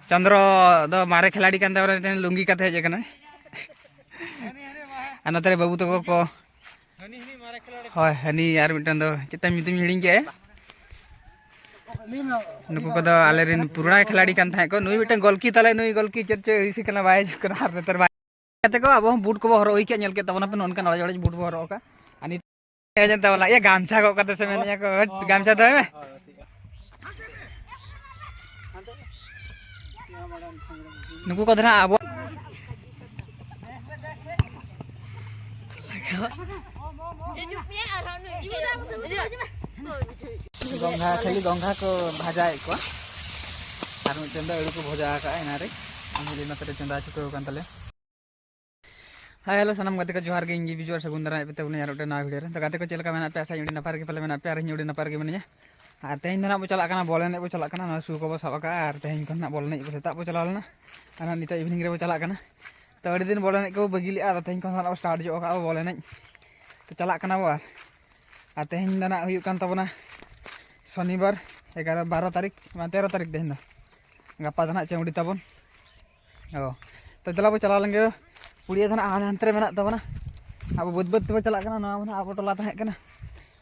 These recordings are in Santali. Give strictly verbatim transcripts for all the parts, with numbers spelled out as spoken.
ᱪᱚᱱᱫᱨᱚ ᱫᱚ ᱢᱟᱨᱮ ᱠᱷᱤᱞᱟᱲᱤ ᱠᱟᱱ ᱛᱟᱵᱚᱱᱟ, ᱢᱤᱫᱴᱮᱱ ᱞᱩᱝᱜᱤ ᱠᱟᱛᱮ ᱦᱮᱡ ᱟᱠᱟᱱᱟᱭ᱾ ᱟᱨ ᱱᱚᱛᱮ ᱨᱮ ᱵᱟᱹᱵᱩ ᱛᱟᱠᱚ ᱠᱚ, ᱦᱳᱭ, ᱦᱟᱹᱱᱤ ᱟᱨ ᱢᱤᱫᱴᱮᱱ ᱫᱚ ᱪᱮᱫ ᱛᱟᱭ ᱧᱩᱛᱩᱢ ᱦᱤᱲᱤᱧ ᱠᱮᱫᱼᱟ᱾ ᱱᱩᱠᱩ ᱠᱚᱫᱚ ᱟᱞᱮᱨᱮᱱ ᱯᱩᱨᱟᱹ ᱠᱷᱤᱞᱟᱲᱤ ᱠᱟᱱ ᱛᱟᱦᱮᱸᱫ ᱠᱚ᱾ ᱱᱩᱭ ᱢᱤᱫᱴᱮᱱ ᱜᱚᱞᱠᱤ ᱛᱟᱞᱮ, ᱱᱩᱭ ᱜᱚᱞᱠᱤ ᱪᱮᱫ ᱪᱚᱭ ᱟᱹᱲᱤᱥ ᱠᱟᱱᱟ, ᱵᱟᱭ ᱦᱤᱡᱩᱜ ᱠᱟᱱᱟ᱾ ᱟᱨ ᱱᱮᱛᱟᱨ ᱵᱟᱭ ᱜᱟᱛᱮ ᱠᱚ, ᱟᱵᱚ ᱦᱚᱸ ᱵᱩᱴ ᱠᱚᱵᱚ ᱦᱚᱨᱚᱜ ᱦᱩᱭ ᱠᱮᱫ, ᱧᱮᱞ ᱠᱮᱫ ᱛᱟᱵᱚᱱᱟ ᱯᱮ, ᱱᱚᱝᱠᱟᱱ ᱚᱲᱮᱡ ᱚᱲᱮᱡ ᱵᱩᱴ ᱵᱚ ᱦᱚᱨᱚᱜ ᱟᱠᱟᱫ᱾ ᱟᱨ ᱱᱤᱛ ᱦᱮᱡ ᱮᱱ ᱛᱟᱵᱚᱱᱟ, ᱤᱭᱟᱹ ᱜᱟᱢᱪᱷᱟ ᱜᱚᱜ ᱠᱟᱛᱮ ᱥᱮ ᱢᱮᱱᱮᱫᱼᱟ ᱠᱚ, "ᱦᱟᱹᱴ, ᱜᱟᱢᱪᱷᱟ ᱫᱚᱦᱚᱭ ᱢᱮ᱾" ᱱᱩᱠᱩ ᱠᱚᱫᱚ ᱱᱟᱦᱟᱜ ᱟᱵᱚ ᱜᱚᱝᱜᱷᱟ, ᱠᱷᱟᱹᱞᱤ ᱜᱚᱝᱜᱷᱟ ᱠᱚ ᱵᱷᱟᱡᱟᱭᱮᱫ ᱠᱚᱣᱟ᱾ ᱟᱨ ᱢᱤᱫᱴᱮᱱ ᱫᱚ ᱟᱹᱞᱩ ᱠᱚ ᱵᱷᱟᱡᱟ ᱟᱠᱟᱫᱼᱟ ᱮᱱᱟ ᱨᱮ᱾ ᱟᱨ ᱢᱤᱫ ᱫᱤᱱ ᱱᱚᱛᱮ ᱨᱮ ᱪᱚᱸᱫᱟ ᱪᱷᱩᱴᱟᱹᱣ ᱟᱠᱟᱱ ᱛᱟᱞᱮᱭᱟ᱾ ᱦᱟᱭ ᱦᱮᱞᱳ ᱥᱟᱱᱟᱢ ᱜᱟᱛᱮ ᱠᱚ, ᱡᱚᱦᱟᱨ ᱜᱮ, ᱤᱧ ᱜᱮ ᱵᱤᱡᱩ ᱟᱨ ᱥᱟᱹᱜᱩᱱ ᱫᱟᱨᱟᱢ ᱯᱮ ᱛᱟᱵᱚᱱᱟ ᱟᱨ ᱢᱤᱫᱴᱮᱱ ᱱᱟᱣᱟ ᱵᱷᱤᱰᱤᱭᱳ ᱨᱮ᱾ ᱛᱚ ᱜᱟᱛᱮ ᱠᱚ, ᱪᱮᱫ ᱞᱮᱠᱟ ᱢᱮᱱᱟᱜ ᱯᱮᱭᱟ? ᱟᱥᱟ ᱟᱹᱰᱤ ᱱᱟᱯᱟᱭ ᱨᱮᱜᱮ ᱯᱟᱞᱮ ᱢᱮᱱᱟᱜ ᱯᱮᱭᱟ ᱟᱨ ᱤᱧ ᱦᱚᱸ ᱟᱹᱰᱤ ᱱᱟᱯᱟᱭ ᱨᱮᱜᱮ ᱢᱤᱱᱟᱹᱧᱟ᱾ ᱟᱨ ᱛᱮᱦᱮᱧ ᱫᱚ ᱱᱟᱦᱟᱜ ᱵᱚ ᱪᱟᱞᱟᱜ ᱠᱟᱱᱟ ᱵᱚᱞ ᱮᱱᱮᱡ ᱵᱚ ᱪᱟᱞᱟᱜ ᱠᱟᱱᱟ᱾ ᱱᱚᱣᱟ ᱥᱩ ᱠᱚᱵᱚ ᱥᱟᱵ ᱟᱠᱟᱫᱼᱟ ᱟᱨ ᱛᱮᱦᱮᱧ ᱠᱷᱚᱱ ᱱᱟᱦᱟᱜ ᱵᱚᱞ ᱮᱱᱮᱡ ᱵᱚ ᱥᱮᱛᱟᱜ ᱵᱚ ᱪᱟᱞᱟᱣ ᱞᱮᱱᱟ ᱟᱨ ᱱᱟᱦᱟᱜ ᱱᱤᱛᱚᱜ ᱤᱵᱷᱤᱱᱤᱝ ᱨᱮᱵᱚ ᱪᱟᱞᱟᱜ ᱠᱟᱱᱟ᱾ ᱛᱚ ᱟᱹᱰᱤ ᱫᱤᱱ ᱵᱚᱞ ᱮᱱᱮᱡ ᱠᱚᱵᱚ ᱵᱟᱹᱜᱤ ᱞᱮᱫᱼᱟ, ᱟᱫᱚ ᱛᱮᱦᱮᱧ ᱠᱷᱚᱱ ᱱᱟᱦᱟᱜ ᱵᱚ ᱥᱴᱟᱨᱴ ᱧᱚᱜ ᱟᱠᱟᱫᱼᱟ ᱵᱚᱞ ᱮᱱᱮᱡ᱾ ᱛᱚ ᱪᱟᱞᱟᱜ ᱠᱟᱱᱟ ᱵᱚ᱾ ᱟᱨ ᱟᱨ ᱛᱮᱦᱮᱧ ᱫᱚ ᱱᱟᱦᱟᱜ ᱦᱩᱭᱩᱜ ᱠᱟᱱ ᱛᱟᱵᱚᱱᱟ ᱥᱚᱱᱤᱵᱟᱨ, ᱮᱜᱟᱨᱚ, ᱵᱟᱨᱚ ᱛᱟᱹᱨᱤᱠᱷ, ᱵᱟᱝ, ᱛᱮᱨᱚ ᱛᱟᱹᱨᱤᱠᱷ ᱛᱮᱦᱮᱧ ᱫᱚ᱾ ᱜᱟᱯᱟ ᱫᱚ ᱱᱟᱦᱟᱜ ᱪᱟᱹᱣᱰᱤ ᱛᱟᱵᱚᱱ᱾ ᱚ, ᱛᱚ ᱫᱮᱞᱟ ᱵᱚ ᱪᱟᱞᱟᱣ ᱞᱮᱱ ᱜᱮ᱾ ᱯᱩᱲᱤᱭᱟᱹ ᱫᱚ ᱱᱟᱦᱟᱜ ᱦᱟᱱᱮ ᱦᱟᱱᱛᱮ ᱨᱮ ᱢᱮᱱᱟᱜ ᱛᱟᱵᱚᱱᱟ᱾ ᱟᱵᱚ ᱵᱟᱹᱫᱽ ᱵᱟᱹᱫᱽ ᱛᱮᱵᱚ ᱪᱟᱞᱟᱜ ᱠᱟᱱᱟ᱾ ᱱᱚᱣᱟ ᱢᱟ ᱱᱟᱦᱟᱜ ᱟᱵᱚ ᱴᱚᱞᱟ ᱛᱟᱦᱮᱸ ᱠᱟᱱᱟ᱾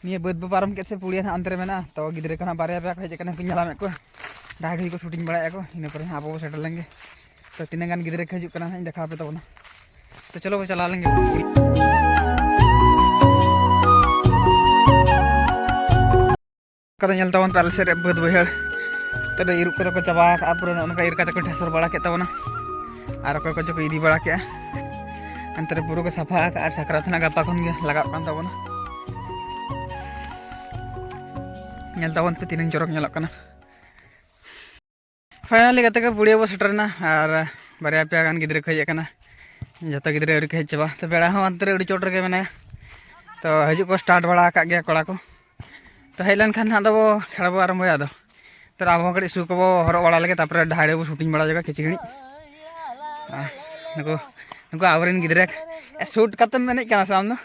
ᱱᱤᱭᱟᱹ ᱵᱟᱹᱫᱽ ᱵᱚ ᱯᱟᱨᱚᱢ ᱠᱮᱫ ᱥᱮ ᱯᱩᱲᱤᱭᱟᱹ ᱱᱟᱦᱟᱜ ᱚᱱᱛᱮ ᱨᱮ ᱢᱮᱱᱟᱜᱼᱟ᱾ ᱛᱚ ᱜᱤᱫᱽᱨᱟᱹ ᱠᱚ ᱱᱟᱦᱟᱜ ᱵᱟᱨᱭᱟ ᱯᱮᱭᱟ ᱠᱚ ᱦᱮᱡ ᱟᱠᱟᱱᱟ, ᱩᱱᱠᱩ ᱧᱮᱞᱟᱢᱮᱫ ᱠᱚᱣᱟ᱾ ᱰᱟᱦᱟᱨ ᱰᱷᱤ ᱠᱚ ᱥᱩᱴᱤᱝ ᱵᱟᱲᱟᱭᱮᱫᱼᱟ ᱠᱚ᱾ ᱤᱱᱟᱹ ᱯᱚᱨᱮ ᱱᱟᱦᱟᱜ ᱟᱵᱚ ᱵᱚ ᱥᱮᱴᱮᱨ ᱞᱮᱱ ᱜᱮ᱾ ᱛᱚ ᱛᱤᱱᱟᱹᱜ ᱜᱟᱱ ᱜᱤᱫᱽᱨᱟᱹ ᱠᱚ ᱦᱤᱡᱩᱜ ᱠᱟᱱᱟ ᱱᱟᱦᱟᱜ ᱤᱧ ᱫᱮᱠᱷᱟᱣ ᱟᱯᱮ ᱛᱟᱵᱚᱱᱟ᱾ ᱛᱚ ᱪᱚᱞᱚ ᱵᱚ ᱪᱟᱞᱟᱣ ᱞᱮᱱ ᱜᱮ᱾ ᱚᱠᱟ ᱫᱚ ᱧᱮᱞ ᱛᱟᱵᱚᱱ ᱯᱮ ᱟᱞᱮ ᱥᱮᱫ ᱨᱮ ᱵᱟᱹᱫᱽ ᱵᱟᱹᱭᱦᱟᱹᱲ᱾ ᱱᱚᱛᱮ ᱫᱚ ᱤᱨ ᱠᱚᱫᱚ ᱠᱚ ᱪᱟᱵᱟ ᱟᱠᱟᱫᱼᱟ, ᱯᱩᱨᱟᱹ ᱱᱚᱜᱼᱚ ᱱᱚᱝᱠᱟ ᱤᱨ ᱠᱟᱛᱮ ᱠᱚ ᱴᱷᱮᱥᱚᱨ ᱵᱟᱲᱟ ᱠᱮᱫ ᱛᱟᱵᱚᱱᱟ᱾ ᱟᱨ ᱚᱠᱚᱭ ᱠᱚᱪᱚ ᱠᱚ ᱤᱫᱤ ᱵᱟᱲᱟ ᱠᱮᱫᱼᱟ᱾ ᱚᱱᱛᱮ ᱨᱮ ᱯᱩᱨᱟᱹ ᱠᱚ ᱥᱟᱯᱷᱟ ᱟᱠᱟᱫᱼᱟ ᱟᱨ ᱥᱟᱠᱨᱟᱛ ᱨᱮᱱᱟᱜ ᱜᱟᱯᱟ ᱠᱷᱚᱱ ᱜᱮ ᱞᱟᱜᱟᱜ ᱠᱟᱱ ᱛᱟᱵᱚᱱᱟ᱾ ᱧᱮᱞ ᱛᱟᱵᱚᱱ ᱯᱮ ᱛᱤᱱᱟᱹᱝ ᱪᱚᱨᱚᱠ ᱧᱮᱞᱚᱜ ᱠᱟᱱᱟ᱾ ᱯᱷᱟᱭᱱᱟᱞᱤ ᱜᱟᱛᱮ ᱠᱚ, ᱯᱩᱲᱤᱭᱟᱹ ᱵᱚ ᱥᱮᱴᱮᱨᱮᱱᱟ ᱟᱨ ᱵᱟᱨᱭᱟ ᱯᱮᱭᱟ ᱜᱟᱱ ᱜᱤᱫᱽᱨᱟᱹ ᱠᱚ ᱦᱮᱡ ᱟᱠᱟᱱᱟ᱾ ᱡᱚᱛᱚ ᱜᱤᱫᱽᱨᱟᱹ ᱟᱹᱣᱨᱤ ᱠᱚ ᱦᱮᱡ ᱪᱟᱵᱟ᱾ ᱛᱚ ᱵᱮᱲᱟ ᱦᱚᱸ ᱚᱱᱛᱮ ᱨᱮ ᱟᱹᱰᱤ ᱪᱚᱴ ᱨᱮᱜᱮ ᱢᱮᱱᱟᱭᱟ᱾ ᱛᱚ ᱦᱤᱡᱩᱜ ᱠᱚ ᱥᱴᱟᱨᱴ ᱵᱟᱲᱟ ᱟᱠᱟᱫ ᱜᱮᱭᱟ ᱠᱚᱲᱟ ᱠᱚ᱾ ᱛᱚ ᱦᱮᱡ ᱞᱮᱱᱠᱷᱟᱱ ᱦᱟᱸᱜ ᱫᱚᱵᱚ ᱠᱷᱮᱲᱟ ᱵᱚ ᱟᱨᱟᱢᱵᱚᱭᱟ᱾ ᱟᱫᱚ ᱛᱚ ᱟᱵᱚ ᱦᱚᱸ ᱠᱟᱹᱴᱤᱡ ᱥᱩ ᱠᱚᱵᱚ ᱦᱚᱨᱚᱜ ᱵᱟᱲᱟ ᱞᱮᱜᱮ, ᱛᱟᱨᱯᱚᱨᱮ ᱰᱟᱦᱟᱨ ᱨᱮᱵᱚ ᱥᱩᱴᱤᱝ ᱵᱟᱲᱟ ᱧᱚᱜᱟ ᱠᱤᱪᱷᱩ ᱜᱷᱟᱹᱲᱤᱡ᱾ ᱟᱨ ᱱᱩᱠᱩ, ᱱᱩᱠᱩ ᱟᱵᱚᱨᱮᱱ ᱜᱤᱫᱽᱨᱟᱹ ᱥᱩᱴ ᱠᱟᱛᱮᱢ ᱮᱱᱮᱡ ᱠᱟᱱᱟ ᱥᱮ ᱟᱢ ᱫᱚ?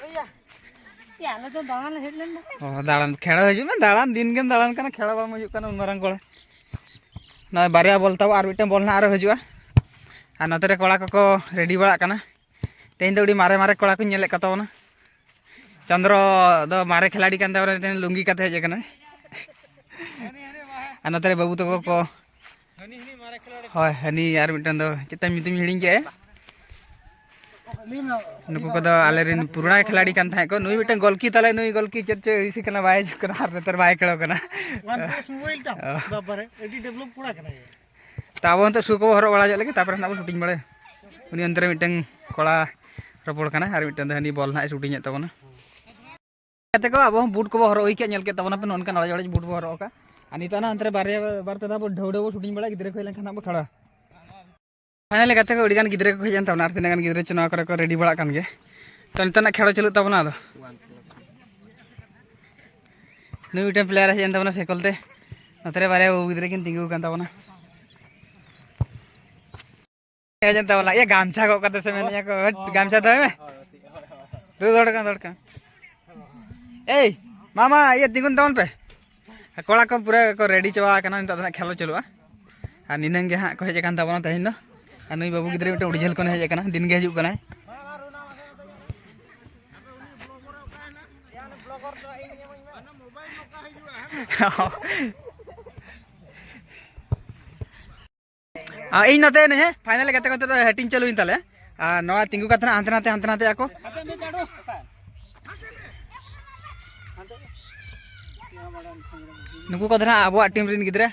ᱮᱭᱟ, ᱟᱞᱮ ᱫᱚ ᱫᱟᱬᱟᱱ ᱞᱮ ᱦᱮᱡ ᱞᱮᱱ ᱛᱟᱦᱮᱸᱫ᱾ ᱚ, ᱫᱟᱬᱟᱱ, ᱠᱷᱮᱲᱟ ᱦᱤᱡᱩᱜ ᱢᱮ, ᱫᱟᱬᱟᱱ ᱫᱤᱱ ᱜᱮᱢ ᱫᱟᱬᱟᱱ ᱠᱟᱱᱟ, ᱠᱷᱮᱲᱟ ᱵᱟᱢ ᱦᱤᱡᱩᱜ ᱠᱟᱱᱟ, ᱩᱱ ᱢᱟᱨᱟᱝ ᱠᱚᱲᱟ᱾ ᱱᱚᱜᱼᱚᱭ ᱵᱟᱨᱭᱟ ᱵᱚᱞ ᱛᱟᱵᱚ, ᱟᱨ ᱢᱤᱫᱴᱟᱝ ᱵᱚᱞ ᱱᱟᱦᱟᱜ ᱟᱨᱚ ᱦᱤᱡᱩᱜᱼᱟ᱾ ᱟᱨ ᱱᱚᱛᱮ ᱨᱮ ᱠᱚᱲᱟ ᱠᱚᱠᱚ ᱨᱮᱰᱤ ᱵᱟᱲᱟᱜ ᱠᱟᱱᱟ᱾ ᱛᱮᱦᱮᱧ ᱫᱚ ᱟᱹᱰᱤ ᱢᱟᱨᱮ ᱢᱟᱨᱮ ᱠᱚᱲᱟ ᱠᱚᱧ ᱧᱮᱞᱮᱫ ᱠᱚ ᱛᱟᱵᱚᱱᱟ᱾ ᱪᱚᱱᱫᱨᱚ ᱫᱚ ᱢᱟᱨᱮ ᱠᱷᱤᱞᱟᱲᱤ ᱠᱟᱱ ᱛᱟᱵᱚᱱᱟ, ᱢᱤᱫᱴᱮᱱ ᱞᱩᱝᱜᱤ ᱠᱟᱛᱮ ᱦᱮᱡ ᱟᱠᱟᱱᱟᱭ᱾ ᱟᱨ ᱱᱚᱛᱮ ᱨᱮ ᱵᱟᱹᱵᱩ ᱛᱟᱠᱚ ᱠᱚ, ᱦᱳᱭ, ᱦᱟᱹᱱᱤ ᱟᱨ ᱢᱤᱫᱴᱮᱱ ᱫᱚ ᱪᱮᱫ ᱛᱟᱭ ᱧᱩᱛᱩᱢ ᱦᱤᱲᱤᱧ ᱠᱮᱫᱼᱟ᱾ ᱱᱩᱠᱩ ᱠᱚᱫᱚ ᱟᱞᱮᱨᱮᱱ ᱯᱩᱨᱟᱱᱟ ᱠᱷᱤᱞᱟᱲᱤ ᱠᱟᱱ ᱛᱟᱦᱮᱸᱫ ᱠᱚ᱾ ᱱᱩᱭ ᱢᱤᱫᱴᱮᱱ ᱜᱚᱞᱠᱤ ᱛᱟᱞᱮ, ᱱᱩᱭ ᱜᱚᱞᱠᱤ ᱪᱮᱫ ᱪᱚ ᱟᱹᱲᱤᱥ ᱠᱟᱱᱟ, ᱵᱟᱭ ᱦᱤᱡᱩᱜ ᱠᱟᱱᱟ ᱟᱨ ᱱᱮᱛᱟᱨ ᱵᱟᱭ ᱠᱷᱮᱞᱳᱜ ᱠᱟᱱᱟ᱾ ᱚᱣᱟᱱ ᱯᱞᱟᱥ ᱢᱳᱵᱟᱭᱤᱞ ᱛᱟᱢ? ᱚ᱾ ᱵᱟᱵᱟᱨᱮ, ᱟᱹᱰᱤ ᱰᱮᱵᱷᱞᱚᱯ ᱠᱚᱲᱟ ᱠᱟᱱᱟᱭ᱾ ᱛᱚ ᱟᱵᱚ ᱱᱤᱛᱚᱜ ᱥᱩ ᱠᱚᱵᱚ ᱦᱚᱨᱚᱜ ᱵᱟᱲᱟ ᱧᱚᱜ ᱞᱮᱜᱮ, ᱛᱟᱨᱯᱚᱨᱮ ᱱᱟᱜ ᱵᱚᱱ ᱥᱩᱴᱤᱝ ᱵᱟᱲᱟᱭᱟ᱾ ᱩᱱᱤ ᱚᱱᱛᱮ ᱨᱮ ᱢᱤᱫᱴᱟᱝ ᱠᱚᱲᱟ ᱨᱚᱯᱚᱲ ᱠᱟᱱᱟ ᱟᱨ ᱢᱤᱫᱴᱟᱝ ᱫᱚ ᱦᱟᱹᱱᱤ ᱵᱚᱞ ᱱᱟᱜ ᱮ ᱥᱩᱴᱤᱝ ᱮᱫ ᱛᱟᱵᱚᱱᱟ᱾ ᱜᱟᱛᱮ ᱠᱚ, ᱟᱵᱚ ᱦᱚᱸ ᱵᱩᱴ ᱠᱚᱵᱚ ᱦᱚᱨᱚᱜ ᱦᱩᱭ ᱠᱮᱫ, ᱧᱮᱞ ᱠᱮᱫ ᱛᱟᱵᱚᱱᱟ ᱯᱮ, ᱱᱚᱝᱠᱟᱱ ᱚᱲᱮᱡ ᱚᱲᱮᱡ ᱵᱩᱴ ᱵᱚ ᱦᱚᱨᱚᱜ ᱟᱠᱟᱫ᱾ ᱟᱨ ᱱᱤᱛᱚᱜ ᱱᱟᱜ ᱚᱱᱛᱮ ᱨᱮ ᱵᱟᱨᱭᱟ ᱵᱟᱨ ᱯᱮ ᱫᱷᱟᱣ ᱵᱚ ᱰᱷᱟᱹᱣᱰᱟᱹ ᱵᱚ ᱥᱩᱴᱤᱝ ᱵᱟᱲᱟᱭᱟ, ᱜᱤᱫᱽᱨᱟᱹ ᱠᱚ ᱦᱮᱡ ᱞᱮᱱᱠᱷᱟᱱ ᱱᱟᱜ ᱵᱚ ᱠᱷᱟᱲᱟ᱾ ᱯᱷᱟᱭᱱᱟᱞᱤ ᱜᱟᱛᱮ ᱠᱚ, ᱟᱹᱰᱤ ᱜᱟᱱ ᱜᱤᱫᱽᱨᱟᱹ ᱠᱚ ᱦᱮᱡ ᱮᱱ ᱛᱟᱵᱚᱱᱟ, ᱟᱨ ᱛᱤᱱᱟᱹᱜ ᱜᱟᱱ ᱜᱤᱫᱽᱨᱟᱹ ᱪᱚ ᱱᱚᱣᱟ ᱠᱚᱨᱮ ᱠᱚ ᱨᱮᱰᱤ ᱵᱟᱲᱟᱜ ᱠᱟᱱ ᱜᱮ᱾ ᱛᱚ ᱱᱤᱛᱚᱜ ᱱᱟᱜ ᱠᱷᱮᱞᱳ ᱪᱟᱹᱞᱩᱜ ᱛᱟᱵᱚᱱᱟ ᱟᱫᱚ᱾ ᱱᱩᱭ ᱢᱤᱫᱴᱮᱱ ᱯᱞᱮᱭᱟᱨ ᱦᱮᱡ ᱮᱱ ᱛᱟᱵᱚᱱᱟ ᱥᱟᱭᱠᱮᱞ ᱛᱮ᱾ ᱱᱚᱛᱮ ᱨᱮ ᱵᱟᱨᱭᱟ ᱵᱟᱹᱵᱩ ᱜᱤᱫᱽᱨᱟᱹ ᱠᱤᱱ ᱛᱤᱸᱜᱩ ᱟᱠᱟᱱ ᱛᱟᱵᱚᱱᱟ᱾ ᱦᱮᱡ ᱮᱱ ᱛᱟᱵᱚᱱᱟ᱾ ᱤᱭᱟᱹ ᱜᱟᱢᱪᱷᱟ ᱜᱚᱜ ᱠᱟᱛᱮ ᱥᱮ ᱢᱮᱱᱮᱫᱼᱟ ᱠᱚ, "ᱦᱟᱹᱴ, ᱜᱟᱢᱪᱷᱟ ᱫᱚᱦᱚᱭ ᱢᱮ᱾ ᱫᱩ ᱫᱚᱦᱚ ᱠᱟᱜ, ᱫᱚᱦᱚ ᱠᱟᱜ᱾ ᱮᱭ, ᱢᱟ, ᱢᱟ, ᱤᱭᱟᱹ ᱛᱤᱸᱜᱩᱱ ᱛᱟᱵᱚᱱ ᱯᱮ᱾" ᱠᱚᱲᱟ ᱠᱚ ᱯᱩᱨᱟᱹ ᱠᱚ ᱨᱮᱰᱤ ᱪᱟᱵᱟ ᱟᱠᱟᱱᱟ, ᱱᱤᱛᱚᱜ ᱫᱚ ᱱᱟᱜ ᱠᱷᱮᱞᱳ ᱪᱟᱹᱞᱩᱜᱼᱟ᱾ ᱟᱨ ᱱᱤᱱᱟᱹᱝ ᱜᱮ ᱦᱟᱸᱜ ᱠᱚ ᱦᱮᱡ ᱟᱠᱟᱱ ᱛᱟᱵᱚᱱᱟ ᱛᱮᱦᱮᱧ ᱫᱚ᱾ ᱟᱨ ᱱᱩᱭ ᱵᱟᱹᱵᱩ ᱜᱤᱫᱽᱨᱟᱹ ᱢᱤᱫᱴᱮᱱ ᱟᱹᱰᱤ ᱡᱷᱟᱹᱞ ᱠᱷᱚᱱᱮ ᱦᱮᱡ ᱟᱠᱟᱱᱟ, ᱫᱤᱱ ᱜᱮ ᱦᱤᱡᱩᱜ ᱠᱟᱱᱟᱭ᱾ ᱟᱨ ᱤᱧ ᱱᱚᱛᱮ ᱮᱱᱟᱹᱧ, ᱦᱮᱸ, ᱯᱷᱟᱭᱱᱟᱞ ᱜᱟᱛᱮ ᱠᱚ ᱱᱤᱛᱚᱜ ᱫᱚ ᱦᱟᱹᱴᱤᱧ ᱪᱟᱹᱞᱩᱭᱮᱱ ᱛᱟᱞᱮᱭᱟ᱾ ᱟᱨ ᱱᱚᱣᱟ ᱛᱤᱸᱜᱩ ᱠᱟᱛᱮ ᱱᱟᱜ ᱦᱟᱱᱛᱮ ᱱᱟᱛᱮ, ᱦᱟᱱᱛᱮ ᱱᱟᱛᱮ ᱟᱠᱚ᱾ ᱱᱩᱠᱩ ᱠᱚᱫᱚ ᱱᱟᱜ ᱟᱵᱚᱣᱟᱜ ᱴᱤᱢ ᱨᱮᱱ ᱜᱤᱫᱽᱨᱟᱹ᱾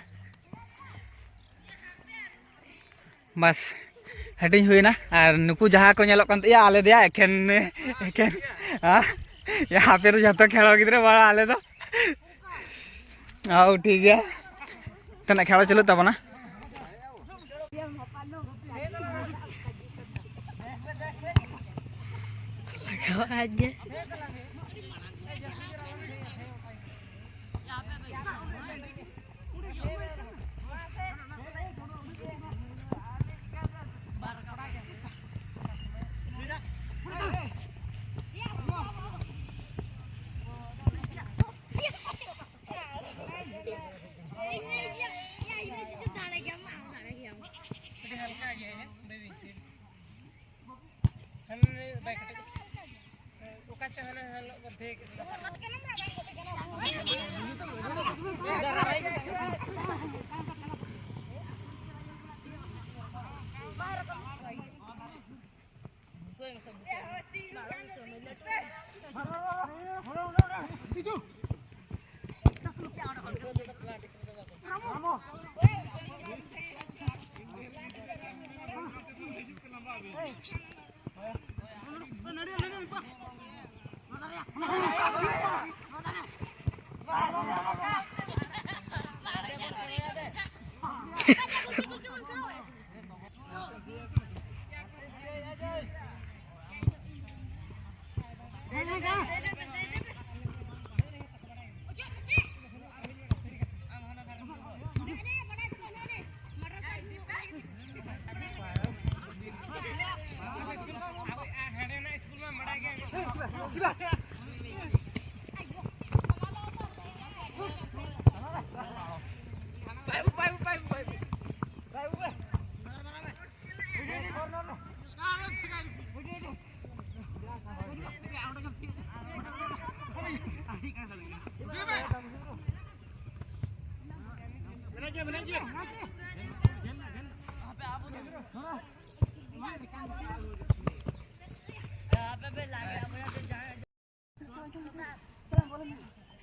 ᱵᱟᱥ, ᱦᱟᱹᱴᱤᱧ ᱦᱩᱭᱱᱟ᱾ ᱟᱨ ᱱᱩᱠᱩ ᱡᱟᱦᱟᱸ ᱠᱚ ᱧᱮᱞᱚᱜ ᱠᱟᱱ ᱛᱟᱭᱟ, ᱟᱞᱮ ᱫᱚᱭᱟ ᱮᱠᱷᱮᱱ, ᱮᱠᱷᱮᱱ, ᱦᱮᱸ? ᱭᱟ, ᱟᱯᱮ ᱫᱚ ᱡᱷᱚᱛᱚ ᱠᱷᱮᱞᱳ ᱜᱤᱫᱽᱨᱟᱹ, ᱵᱟᱲᱟ ᱟᱞᱮ ᱫᱚ᱾ ᱦᱟᱣ, ᱴᱷᱤᱠ ᱜᱮᱭᱟ᱾ ᱛᱤᱱᱟᱹᱜ ᱠᱷᱮᱞᱳ ᱪᱟᱹᱞᱩᱜ ᱛᱟᱵᱚᱱᱟ᱾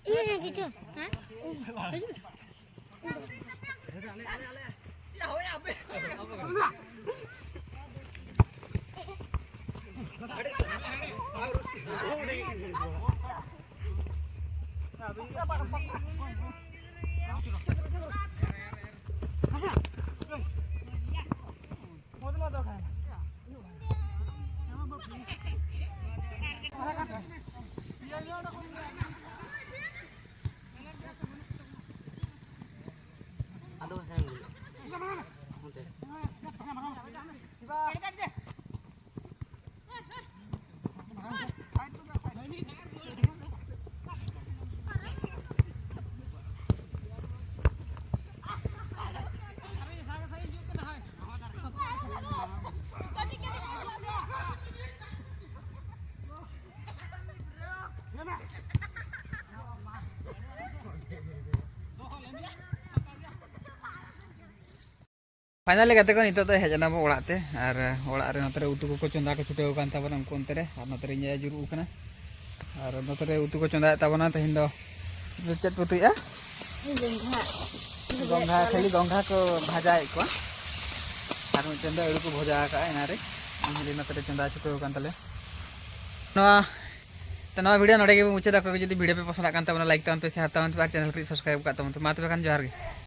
ᱤᱧ ᱦᱚᱸ ᱠᱤᱪᱷᱩ, ᱦᱮᱸ? ᱯᱷᱟᱭᱱᱟᱞᱤ ᱜᱟᱛᱮ ᱠᱚ, ᱱᱤᱛᱚᱜ ᱫᱚ ᱦᱮᱡ ᱮᱱᱟ ᱵᱚ ᱚᱲᱟᱜ ᱛᱮ᱾ ᱟᱨ ᱚᱲᱟᱜ ᱨᱮ ᱱᱚᱛᱮ ᱨᱮ ᱩᱛᱩ ᱠᱚᱠᱚ ᱪᱚᱸᱫᱟ ᱠᱚ ᱪᱷᱩᱴᱟᱹᱣ ᱟᱠᱟᱱ ᱛᱟᱵᱚᱱᱟ ᱩᱱᱠᱩ ᱚᱱᱛᱮ ᱨᱮ, ᱟᱨ ᱱᱚᱛᱮ ᱨᱮ ᱤᱧ ᱟᱭᱳ ᱡᱩᱨᱩᱜ ᱠᱟᱱᱟ᱾ ᱟᱨ ᱱᱚᱛᱮ ᱨᱮ ᱩᱛᱩ ᱠᱚ ᱪᱚᱸᱫᱟᱭᱮᱫ ᱛᱟᱵᱚᱱᱟ ᱛᱮᱦᱮᱧ ᱫᱚ᱾ ᱪᱮᱫ ᱯᱮ ᱩᱛᱩᱭᱮᱫᱼᱟ? ᱜᱚᱝᱜᱷᱟ᱾ ᱜᱚᱝᱜᱷᱟ, ᱠᱷᱟᱹᱞᱤ ᱜᱚᱝᱜᱷᱟ ᱠᱚ ᱵᱷᱟᱡᱟᱭᱮᱫ ᱠᱚᱣᱟ᱾ ᱟᱨ ᱢᱤᱫᱴᱮᱱ ᱫᱚ ᱟᱹᱞᱩ ᱠᱚ ᱵᱷᱟᱡᱟ ᱟᱠᱟᱫᱼᱟ ᱮᱱᱟ ᱨᱮ᱾ ᱤᱧ ᱦᱤᱞᱤ ᱱᱚᱛᱮ ᱨᱮ ᱪᱚᱸᱫᱟ ᱪᱷᱩᱴᱟᱹᱣ ᱟᱠᱟᱱ ᱛᱟᱞᱮᱭᱟ᱾ ᱱᱚᱣᱟ ᱛᱚ ᱱᱚᱣᱟ ᱵᱷᱤᱰᱤᱭᱳ ᱱᱚᱰᱮ ᱜᱮᱵᱚᱱ ᱢᱩᱪᱟᱹᱫᱟ᱾ ᱚᱠᱚᱭ ᱠᱚ ᱡᱩᱫᱤ ᱵᱷᱤᱰᱤᱭᱳ ᱯᱮ ᱯᱚᱥᱚᱱᱫ ᱠᱟᱱ ᱛᱟᱵᱚᱱᱟ, ᱞᱟᱭᱤᱠ ᱛᱟᱵᱚᱱ ᱯᱮ, ᱥᱮᱭᱟᱨ ᱛᱟᱵᱚᱱ ᱯᱮ ᱟᱨ ᱪᱮᱱᱮᱞ ᱯᱮ ᱥᱟᱵᱥᱠᱨᱟᱭᱤᱵ ᱠᱟᱜ ᱛᱟᱵᱚᱱ ᱯᱮ᱾ ᱢᱟ ᱛᱚᱵᱮ ᱠᱷᱟᱱ ᱡᱚᱦᱟᱨ ᱜᱮ᱾